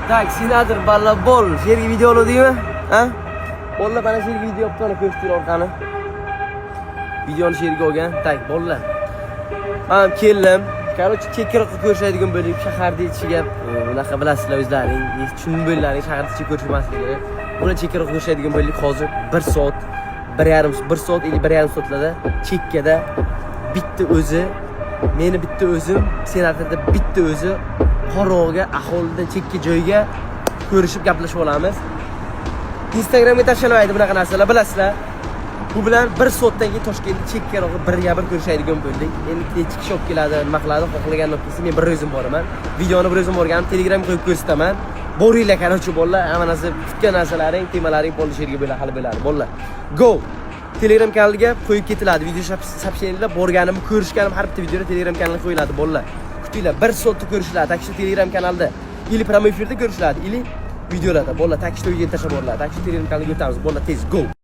Так, senator Ballabol, shu yerga video oluvdingmi? Ha? Bolalar, mana shu yerga video olibdi, mana ko'rsatinglar orqani. Videoni shu yerga olgan. Так, bolalar. Man keldim. Короче, chekkaroqqa ko'rishadigan bo'ldik. Shaharda ichiga bunaqa bilasizlar o'zlaring, tushunib bo'llaring shaharda ichiga ko'rishmasligini. Buni chekkaroqqa ko'rishadigan bo'ldik. Hozir 1 soat, 1,5, 1 soat или 1,5 soatlarda chekkada bitta o'zi, meni bitta o'zim, senatorda bitta o'zi qorong'iga, aholidan chekka joyga ko'rishib gaplashib olamiz. Instagramga tashlanmaydi bunaqa narsalar, bilasizlar. Bu bilan bir soatdan keyin Toshkentda chekkarog'i birga bir ko'rishadigan bo'ldik. Endi necha kishi olib keladi, nima qiladi, xohlaganini olib kelsa, men bir o'zim boraman. Videoni bir o'zim borganim Telegramga qo'yib ko'rsataman. Boringlar, короче, bolalar, hamma narsa kutgan narsalaring, temalaring polni shu yerga bo'ladi, hali bo'ladi. Bolalar. Go! Telegram kanaliga qo'yib ketiladi video сообщения lar, borganimni, ko'rishganim har bitta videoda Telegram kanaliga qo'yiladi, bolalar. Kutinglar, bir soatda ko'rishiladi. Так что Telegram kanalida или прямой эфир da ko'rishiladi, или videolarda. Bolalar, так что uyga tashlab boriladi. Так что Telegram kanaliga o'tamiz. Bolalar, tez, go!